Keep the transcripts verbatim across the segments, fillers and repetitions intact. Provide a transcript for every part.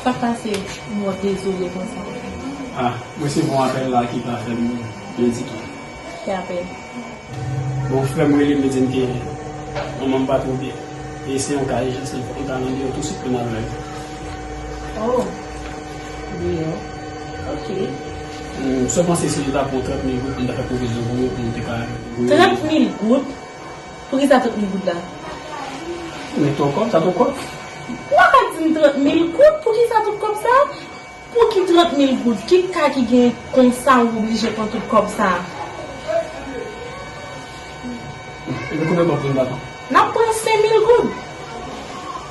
Sa k pase? M wè w dezole konsa. Ah, m resevwa yon apèl la ki pa fè m byen ditou. Ki apèl? Bon, frè m rele m, li di m ke manman m pa twò byen. E se yon ka ijans, li fòk m ta nan biwo tousuit pou m al wè l. Oh, deyò. Ok. Hmm, sa w panse si nou ta pran trant mil goud pou nou ta fè pwovizyon pou ou, pou nou te ka voye? Trant mil goud? Poukisa trant mil goud la? Men twò kòb, sa twò kòb. Ou pa ka di m trant mil goud, poukisa tout kòb sa? Pouki trant mil goud? Ki ka ki gen konsa ou oblije pran tout kòb sa? Epi konbyen kòb pou n ba nou? N ap pran senk mil goud.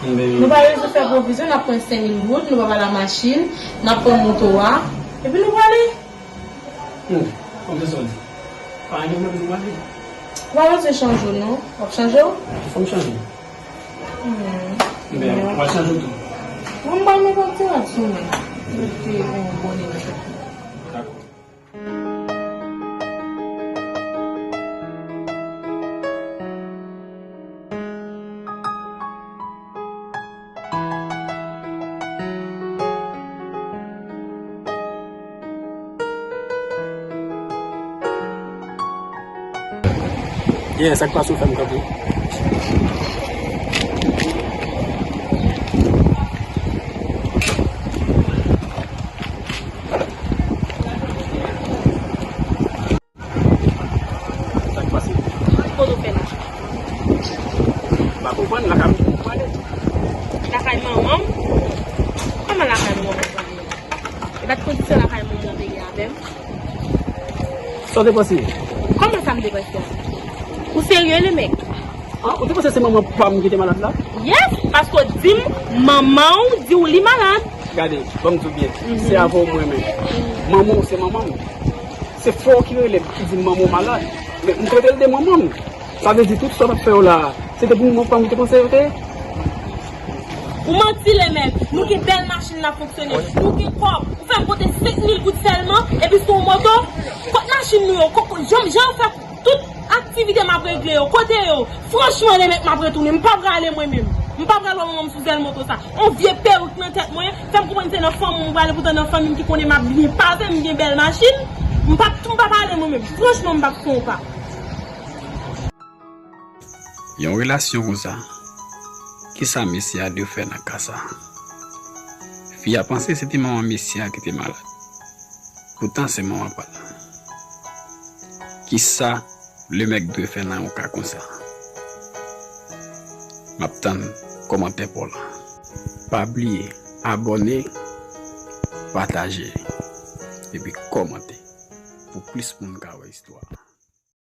Men nou pa bezwen fè pwovizyon, n ap pran senk mil goud, nou pa pale machin, n ap pran moto a, epi nou prale. Hmm, konbyen sa w di? Pa gen pwoblèm, nou prale. Ou pa bezwen chanje w non. W ap chanje w? Fò m chanje. Hmm. Men, w ap chanje w tou. Mwen, m ba nou kontirad sou mwen. Mete yon bone nan tèt mwen. Dakò. Yeah, sa k pase w fè m kanpe? Sa k pase? Kote w fè la? M pa konprann, lakay mwen w prale? Lakay manman m? Kòman lakay mwen w prale? E pa t kondisyon lakay manman w te gen avè m? Sa w te panse? Kòman sa m te panse a? Ou serye, Lemèk? Ah, ou te panse se manman pa m ki te malad la? Yes, paske w di m manman w di w li malad. Gade, ban m di w byen, se avè w mwen menm. Manman w se manman m. Se frè w ki rele m, ki di m manman w malad. Men m trete l de manman m. Sa vle di tout sa w t ap fè yo la a, se te pou manman w te panse yo te? Ou manti, Lemèk. Nou gen bèl machin n ap fonksyone. Nou gen kòb. Ou fè m pote senk mil goud sèlman, epi sou yon moto. Kot machin nou yo? Ko-, ko-, jan, jan yo fè tout aktivite m ap regle yo? Kote yo? Franchman, Lemèk, m ap retounen. M pa prale mwen menm. M pa pral wè manman m sou zèl moto sa. On vye perik nan tèt mwen. Fè m konprann se nan fanmi m ou prale, poutan nan fanmi m ki konnen m ap byen pase, m gen bèl machin. M p ap, m p ap ale mwen menm. Franchman, m p ap fè yon pa. Yon relasyon konsa, kisa mesye a dwe fè nan ka sa? Fi a panse se te manman mesye a ki te malad. Poutan se manman pa l. Kisa Lemèk dwe fè nan yon ka konsa? M ap tann kòmantè pa w lan. Pa bliye abòne, pataje, epi kòmante pou plis moun ka wè istwa a.